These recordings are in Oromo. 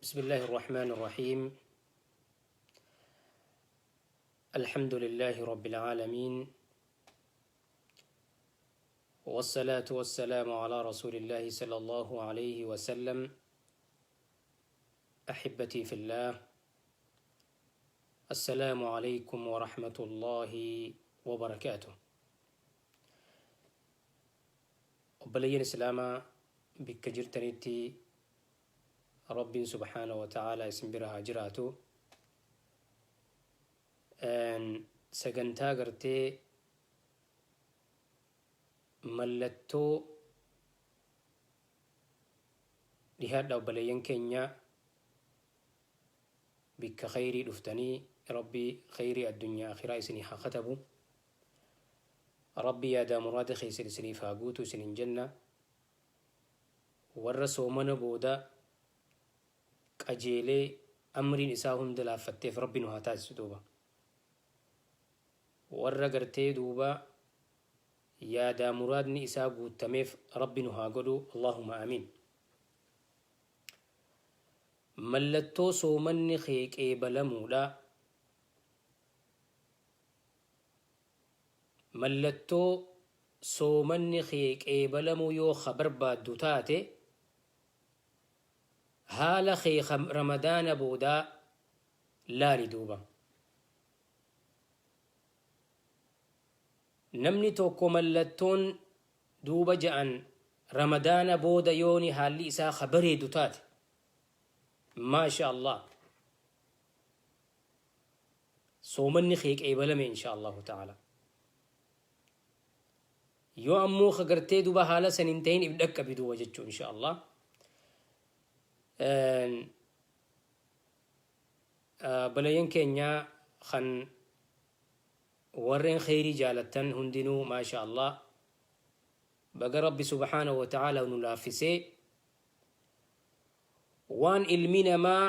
بسم الله الرحمن الرحيم. الحمد لله رب العالمين، والصلاة والسلام على رسول الله صلى الله عليه وسلم. أحبتي في الله، السلام عليكم ورحمة الله وبركاته. Obboleeyyan Islaamaa bikka jirtanitti Rabbiin subhaana wa ta'aalaa isin bira haa jiraatu. Sagantaa gartee mallattoo dhihaadha. Obboleeyyan keenya bikka khayrii dhuftanii, Rabbi khayrii addunyaa akhiraa isinii haa katabu. Rabbi yaadaa muraada keessan isiniif haa guutu isinin jenna. Warra soomana booda qajeelee amriin isaa hunda laaffatteef Rabbi nu haa taasisu duuba. Warra gartee duuba yaadaa muraadni isaa guuttameef Rabbi nu haa godhu. Allahumma amiin. Mallattoo soomanni kee qeebalamuudha. Mallattoo soomanni kee qeebalamuu yoo ka barbaaddu taate, haala kee ka Ramadaana boodaa laali duuba. Namni tokko mallattoon duuba ja'an Ramadaana booda yooni haalli isaa ka bareedu taate, maasha Allah, soomanni kee qeebalame insha Allahu ta'ala. Yoo ammoo ka gartee duba haala san hin ta'in if dhaqqabi duuba jechuu insha Allah. Balayan keenya kan warreen kheyrii jaalattan hundinuu, maasha Allah, baga Rabbi subhaanahu wa ta'ala nu laaffisee waan ilmi namaa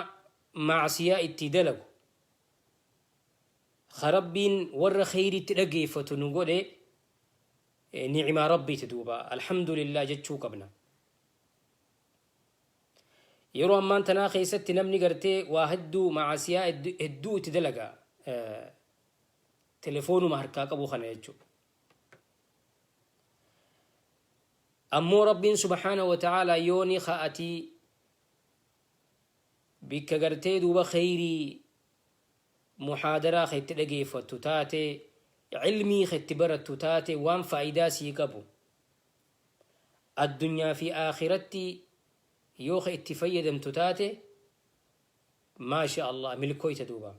ma'asiyaa itti dalagu ka Rabbiin warra kheyriitti dhageeffatu nu godhe. Ni'imaa Rabbiiti duuba, alhamdulillah jechuu qabna. Yeroo ammaan tanaa keessatti namni gartee waa hedduu, ma'asiyaa hedduu itti dalaga, telefoonuma harkaa qabu kana jechuudha. Ammoo Rabbiin subhaanahu wa ta'aalaa yoo ni ka'atii bikka gartee duuba kheyrii muhaadaraa ka itti dhageeffattu taate, ilmii ka itti barattu taate, waan faayidaa sii qabu addunyaa fi aakhiratti yoo ka itti fayyadamtu taate, maasha Allah, milkooyta duuba.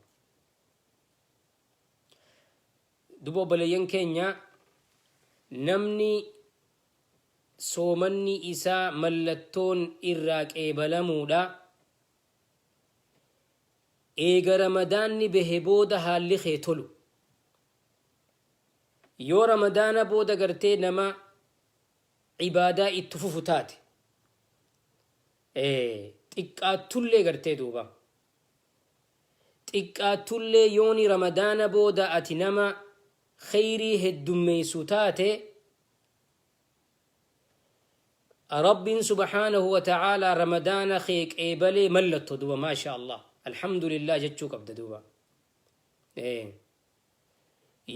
Duba obboleeyyan keenya, namni soomanni isaa mallattoon irraa qeebalamuudha, eega Ramadaanni bahe booda haalli kee tolu. Yoo Ramadaana booda gartee nama ibaadaa itti fufu taate, xiqqaattullee gartee duuba xiqqaattullee, yooni Ramadaana booda ati nama kheyrii heddummeessu taate, Rabbiin subhaanahu wa ta'aalaa Ramadaana kee qeebalee mallatto duba, maasha Allah, alhamdulillah jechuu qabda duuba.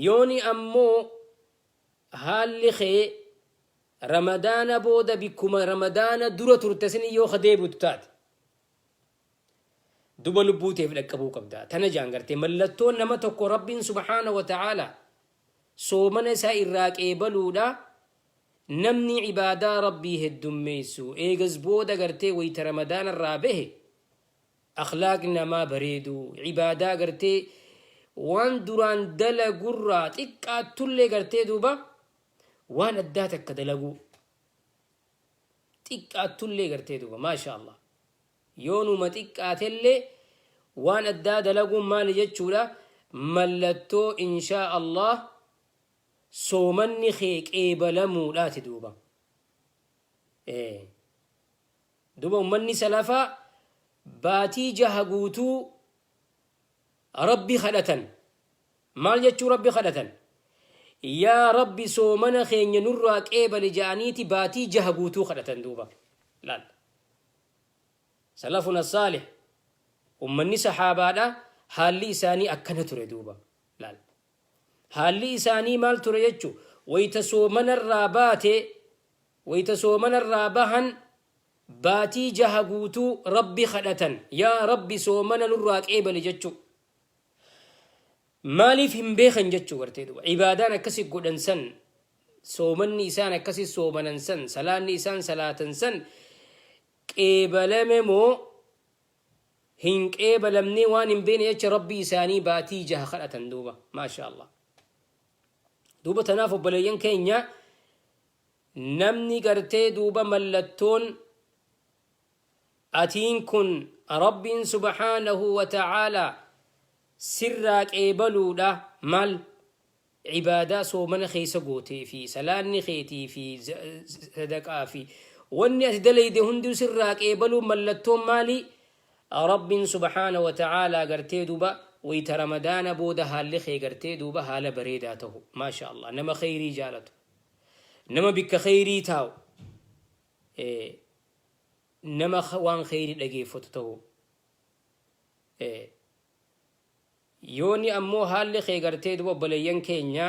Yooni ammoo haalli kee Ramadaana booda bikkuma Ramadaana dura turte sini yoo ka deebitu taate, duba lubbuu teef dhaqqabuu qabda. Tana jaan gartee mallattoon nama tokko Rabbiin subhaana wa ta'aalaa soomana isaa irraa qeebaluudha, namni ibaadaa Rabbii heddummeessu eegas booda gartee wayta Ramadaana irraa bahe akhlaaqni namaa bareedu, ibaadaa gartee waan duraan dalagurraa xiqqaattullee gartee duuba waan addaa takka dalaguu, xiqqaattullee gartee duuba, maasha Allah, yoonuma xiqqaatellee waan addaa dalaguun maali jechuudha? Mallattoo inshaa Allah soomanni kee qeebalamuudhaati duuba. Duuba ummanni salafaa baatii 6 guutuu Rabbi kadhatan. Maal jechuu Rabbi kadhatan? Yaa Rabbi, soomana keenya nurraa qeebali ja'aniiti baatii 6 guutuu kadhatan duuba. Laal, salafuna saalih. Ummanni sahaabaadha haalli isaanii akkana ture duuba. Laal. Haalli isaanii maal ture jechu wayta soomanarraa baate, wayta soomanarraa bahan, baatii jaha guutuu Rabbi kadhatan, yaa Rabbi soomana nurraa qeebali jechu. Maaliif hin beekan jechuu gartee duba. Ibaadaan akkasi godhan san, soomanni isaan akkasi soomanan san, salaanni isaan salaatan san qeebalame moo hin qeebalamnee waan hin beekne jecha Rabbii isaanii baatii jaha kadhatan duuba. Maasha Allah. Duuba tanaaf obboleeyyan keenya, namni gartee duuba mallattoon atiin kun Rabbiin subhaanahu wa ta'aalaa sirraa qeebaluudha maal? Ibaadaa soomana keessa gootee fi salaanni keetii fi sadaqaa fi wanni ati dalayde hunduu sirraa qeebaluun mallattoon maali? Rabbiin subhaana wa ta'aalaa gartee duuba wayta Ramadaana booda haalli kee gartee duuba haala bareedaa tahu. Maasha Allah, nama kheyrii jaalatu, nama bikka kheyrii taa'u, nama waan kheyrii dhageeffatu tahu. Yooni ammoo haalli kee gartee duba obboleeyyan keenya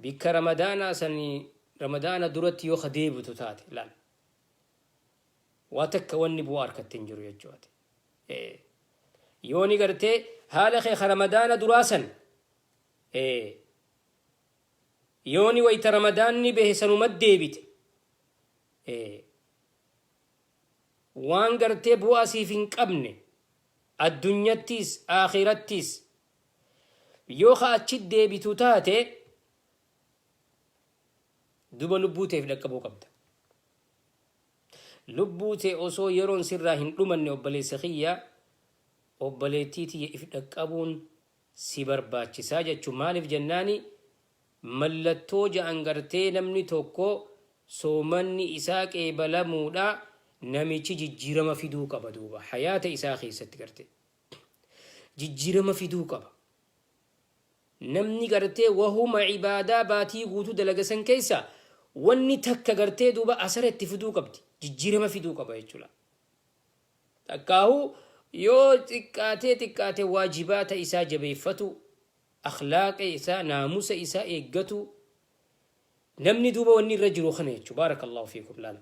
bikka Ramadaanaa sani Ramadaana duratti yoo ka deebitu taate, laal, waa takka wanni bu'aa harkatte hin jiru jechuu ati. Yooni gartee haala kee ka Ramadaana duraa san, yooni wayta Ramadaanni bahe sanuma deebite, waan gartee bu'aa siif hin qabne addunyattiis aakhirattiis yoo ka achi deebitu taate, duba lubbuu teef dhaqqabuu qabda. Lubbuu tee osoo yeroon sirraa hin dhumanne, obboleessa kiyya, obboleettii tiyya, if dhaqqabuun si barbaachisaa jechuun. Maaliif jennaani, mallattoo ja'an gartee namni tokko soomanni isaa qeebalamuudha namichi jijjiirama fiduu qaba duuba hayaata isaa keessatti gartee jijjiirama fiduu qaba. Namni gartee wahuma ibaadaa baatii guutuu dalaga san keessa wanni takka gartee duuba asara itti fiduu qabdi, jijjiirama fiduu qaba jechuudha. Takkaahu yoo xiqqaatee xiqqaate waajibaata isaa jabeeffatu, akhlaaqa isaa, naamusa isaa eeggatu. Namni duuba wanni irra jiru kana jechuudha. Baarakallahu fiikum. Laala.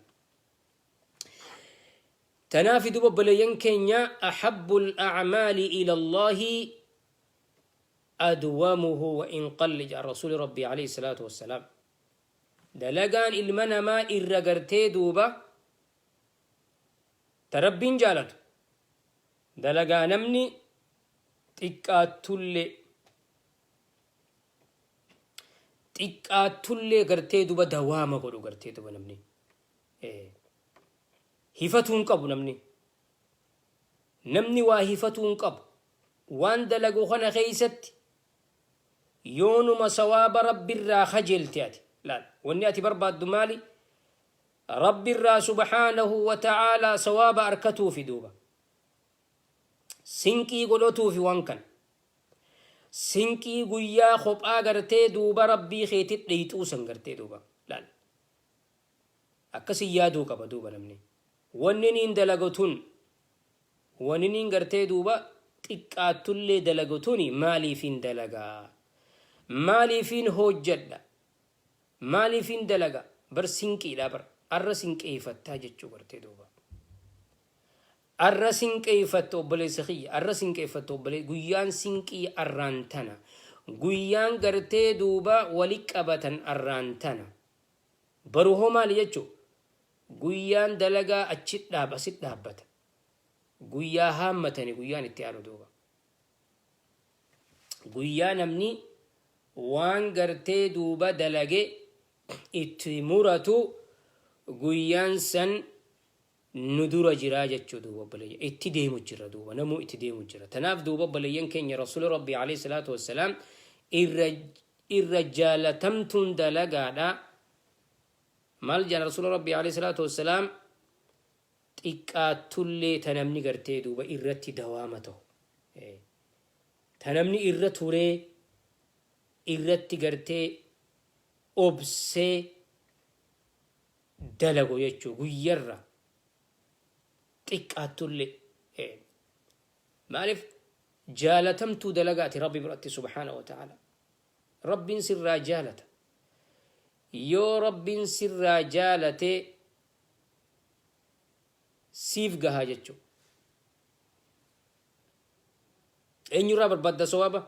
Tanaafi duuba obboleeyyan keenya, ahabbul a'maali ila Allahi adwamuhu wa in qalli jedha rasuuli Rabbii alayhi salaatu wassalaam. Dalagaan ilma namaa irra gartee duuba ta Rabbiin jaalatu dalagaa namni xiqqaattullee xiqqaattullee gartee duba dawaama godhu gartee duba namni hifatuu hin qabu. Namni waa hifatuu hin qabu. Waan dalagu kana keessatti yoonuma sawaaba Rabbirraa kajeelte ati laal, wanni ati barbaaddu maali? Rabbirraa subhaanahu wa ta'aalaa sawaaba arkatuufi duuba sinqii godhatuufi waan kana sinqii guyyaa kophaa gartee duuba Rabbii keetit dheyxuu san gartee duuba laal akkasi yaaduu qaba duuba namni. Wanni niin dalagu tun, wanni niin gartee duuba xiqqaattullee dalagu tuni maaliifin dalagaa, maaliifin hoojjadha, maaliifin dalaga? Bar sinqiidha bar, arra sinqeeyfattaa jechuu gartee duuba. Arra sinqeeyfatta obboleessa kiyya, arra sinqeeffatta obbolee. Guyyaan sinqii arraan tana, guyyaan gartee duuba wali qabatan arraan tana. Baru hoo maali jechuu? Guyyaan dalagaa achi dhaab asit dhaabbata. Guyyaa haammatani guyyaan itti aanu duuba. Guyyaa namni waan gartee duuba dalage itti muratu guyyaan san nu dura jiraa jechuu duuba obboleeyyan. Itti deemu jira duuba, namuu itti deemu jira. Tanaaf duuba obboleeyyan keenya, rasuuli Rabbii alayhi salaatu wassalaam irra jaalatamtuun dalagaadha maal jedhan rasuuli Rabbii alayhi salaatu wassalaam? Xiqqaattullee ta namni gartee duuba irratti dawaama ta'u, ta namni irra turee irratti gartee obsee dalagu jechuu, guyyarra xiqqaattullee. Maaliif jaalatamtuu dalagaati Rabbi biratti subhaana wa ta'ala. Rabbiin sirraa jaalata. Yoo Rabbiin sirraa jaalate siif gahaa jechuudha. Eenyurraa barbaadda sawaaba?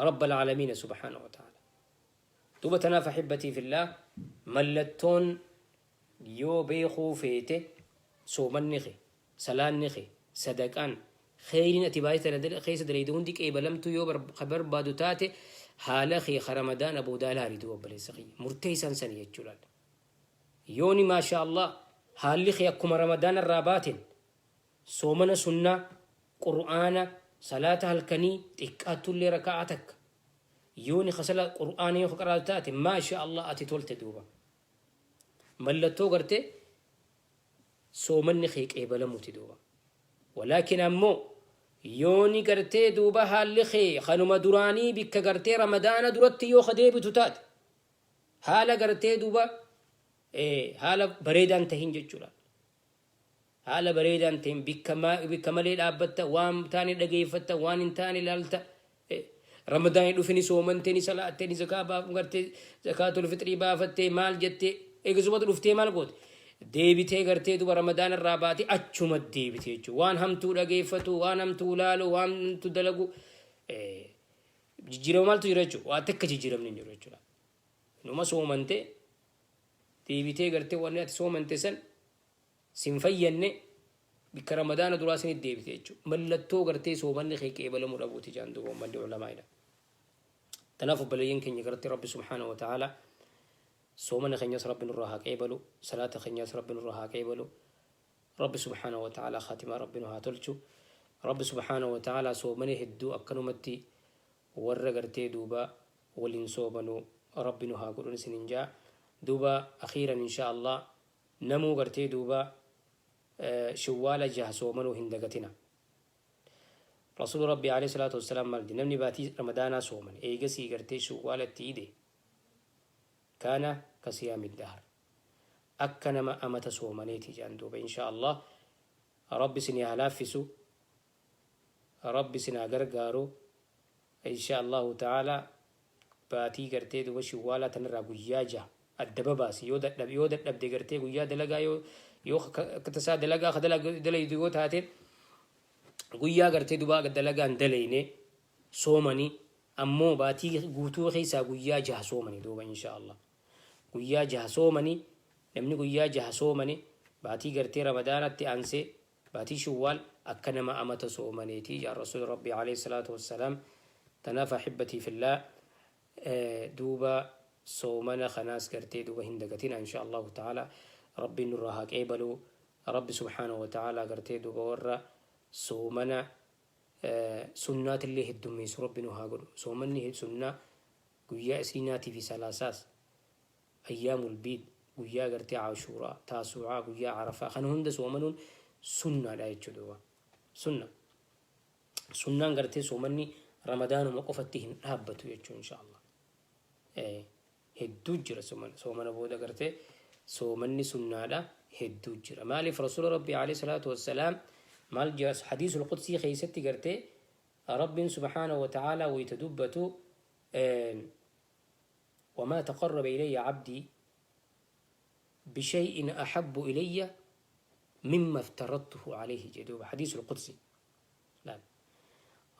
Rabbal aalamiina subhaana wa ta'ala. Duuba tanaaf ahibbatii fillah mallattoon yoo beekuu feete soomanni kee, salaanni kee, sadaqaan, kheyriin ati baay'ee tana keessa dalayde hundi qeebalamtuu yoo ka barbaadu taate haala kee ka ramadaana boodaa laali duuba obboleessa kiyya. Murteessaan sani jechuu laal. Yooni maasha Allah haalli kee akkuma ramadaana irraa baateen Soomana sunnaa, Qur'aana, salaata halkanii xiqqaattullee raka'aa takka yooni ka sala Qur'aana yoo ka qaraatu taate maasha Allah ati tolte duuba. Mallattoo gartee soomanni kee qeebalamuuti duuba. Walaakin ammoo yooni gartee duuba haalli kee kanuma duraanii bikka gartee ramadaana duratti yoo ka deebitu taate haala gartee duuba haala bareedaan tahin jechuudha. Haala bareedaan ta'een bikka bikka malee dhaabbatta, waan taane dhageeffatta, waan hin taane ilaalta. Ramadaani dhufe ni soomante, ni salaatte, ni zakaa baaf gartee zakaatul fixrii baafattee maal jettee eegasumatu dhuftee maal goote? Deebitee gartee duba ramadaana irraa baatee achuma deebite jechuudha. Waan hamtuu dhageeffatu, waan hamtuu ilaalu, waan hamtuu dalagu jijjiirama maaltu jira jechuudha. Waa takka jijjiiramni hin jiru jechuudha. Numa soomante deebitee gartee wanni ati soomante san sin fayyanne bikka ramadaana duraa sinit deebite jechuudha. Mallattoo gartee soomanni kee qeebalamuu dhabuuti jaan duuba ummanni ulamaa'idha. Tanaaf obboleeyyan keenya gartee Rabbi subhaanahu wa ta'ala soomana keenyas Rabbi nurraa haa qeebalu, salaata keenyas Rabbi nurraa haa qeebalu. Rabbi subhaanahu wa ta'ala khaatimaa Rabbi nu haa tolchu. Rabbi subhaanahu wa ta'ala soomana hedduu akkanumatti warra gartee duuba waliin soomanu Rabbi nu haa godhun isinin jaa. Duuba akhiiran insha Allah Namuu gartee duuba shawwaala jaha soomanuu hin dagatina. Rasuulli Rabbii alayhi salaatu wassalaam maal jedhe? Namni baatii Ramadaanaa soomane eegasii gartee shawwaala itti ide kaana ka siyaami dahr. Akka nama amata soomaneeti jedhan duuba insha Allah. Rabbi isinii haa laaffisu. Rabbi isin haa gargaaru. Insha Allahu ta'ala baatii gartee duuba shiwwaalaa tanarraa guyyaa jaha adda babaasi yoo dadhab yoo dadhabde gartee guyyaa dalagaa yoo yoo akka tasaa dalagaa ka dalaydu yoo taate guyyaa gartee duba dalagaa hin dalayne soomani ammoo baatii guutuu keessaa guyyaa jaha soomani duuba insha Allah guyyaa jaha soomani namni guyyaa jaha soomani baatii gartee ramadaanatti aansee Baatii Shawwaal akka nama amata soomaneeti jedhan Rasuulli Rabbii alayhi salaatu wassalaam. Tanaaf ahibbatii fillah duuba soomana kanaas gartee duuba hin dagatina insha Allahu ta'ala. Rabbiin nurraa haa qeebalu. Rabbi subhaanahu wa ta'ala gartee duuba warra soomana sunnaatillee heddummeessu Rabbi nu haa godhu. Soomanni sunnaa guyyaa isniinaatii fi salaasaas Ayyaamul biid, guyyaa gartee Aashuuraa, Taasuu'aa, guyyaa Arafaa kana hunda soomanuun sunnaadha jechuudha duuba. Sunna. Sunnaan gartee soomanni Ramadaanuma qofatti hin dhaabbatu jechuun insha Allah. Hedduu jira soomana. Soomana booda gartee soomanni sunnaadha hedduu jira. Maaliif Rasuula Rabbii alayhi salaatu wassalaam maal jira hadiisul qudsii keessatti gartee Rabbiin subhaanahu wa ta'aalaa wayita dubbatu Wamaa taqarraba ilayya cabdii bishay'in ahabbu ilayya mimma iftaradtuhu alayhi jedhe duuba hadiisul qudsi laal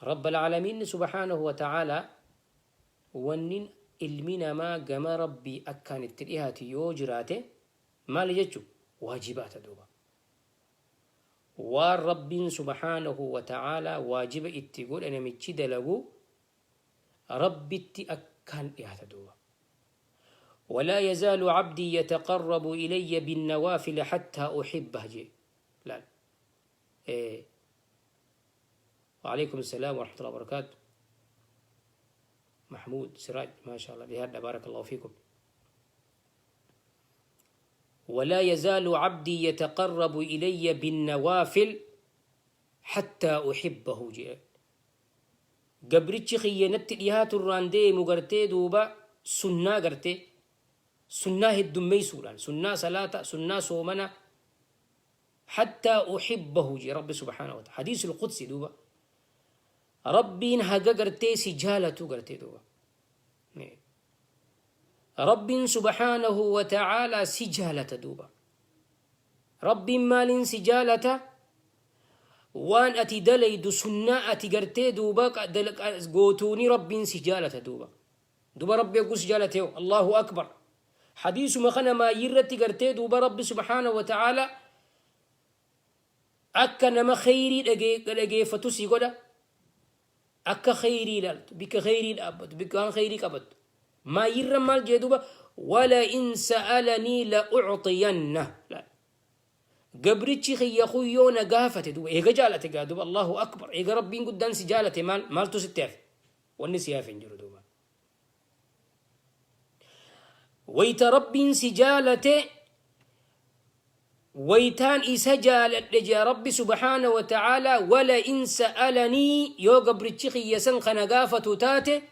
rabbal aalamiinni subhaanahu wa ta'aalaa wannin ilmi namaa gama rabbii akkaan itti dhihaatu yoo jiraate maali jechu waajibaata duuba waan rabbiin subhaanahu wa ta'aalaa waajiba itti godhe namichi dalagu Rabbitti akkaan dhiyaata duuba. Walaa yazaalu cabdii yataqarrabu ilayya binnawaafili hattaa uhibbah jee. Laal. Waalaikum salaam warahmatullahi wabarakaatu. Mahmuud Siraaj maasha Allah dhiyaadha baarakallahu fiikum. ولا يزال عبدي يتقرب إلي بالنوافل حتى أحبه جee Gabrichi kiyya natti dhihaatu irraan deemu gartee duuba sunnaa gartee sunnaa heddummeeysuudhaan sunnaa salaata sunnaa soomana Hattaa uhibbahu jee Rabbi subhaanahu wa ta'ala. Hadiisul qudsi duuba. Rabbiin haga gartee si jaalatu gartee duuba. Rabbiin subhaanahu wa ta'ala si jaalata duuba. Rabbiin maaliin si jaalata? Waan ati dalaydu sunnaa ati gartee duuba gootuuni Rabbiin si jaalata duuba. Duba Rabbi hogguu si jaalate hoo? Allahu Akbar. Hadiisuma kana maayyirratti gartee duuba Rabbi subhaanahu wa ta'aala akka nama kheyrii dhageeffatu si godha. Akka kheyrii ilaaltu, bikka kheyrii dhaabbatu, bikka waan kheyrii qabattu. Maayyirra maal jee duuba? Wala in sa'alanii la ucxiyanna. Gabrichi kiyya kun yoo na gaafate duuba eega jaalate gaa duuba Allahu Akbar eega Rabbiin guddaan si jaalate maal maaltu sitti hafe? Wanni si hafe hin jiru duuba. Wayta Rabbiin si jaalate waytaan isa jaaladhe jea Rabbi subhaana wa ta'aalaa wala in sa'alanii yoo gabrichi kiyya san kana gaafatu taate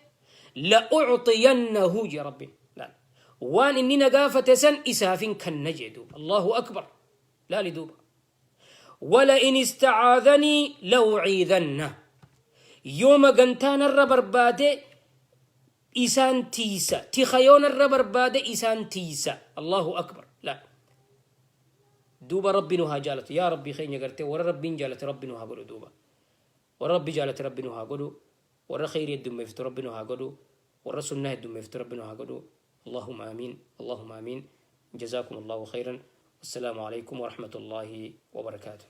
la ucxiyannahu jea Rabbiin. Laal. Waan inni na gaafate san isaafin kanna jee duuba. Allahu akbar. Laali duuba. Wala in istacaadhanii la uciidanna. Yoo magantaa narra barbaade isaan tiiysa. Tika yoo narra barbaade isaan tiiysa. Allahu akbar. Laal. Duuba Rabbi nu haa jaalatu. Yaa Rabbii keenya gartee warra Rabbiin jaalate Rabbi nu haa godhu duuba. Warra Rabbi jaalate Rabbi nu haa godhu. Warra kheyrii heddummeeffatu Rabbi nu haa godhu. Warra sunnaa heddummeeffatu Rabbi nu haa godhu. Allahumma amiin. Allahumma amiin. Jazaakumullahu kheyran. Wassalaamu alaikum warahmatullaahi wabarakaatuh.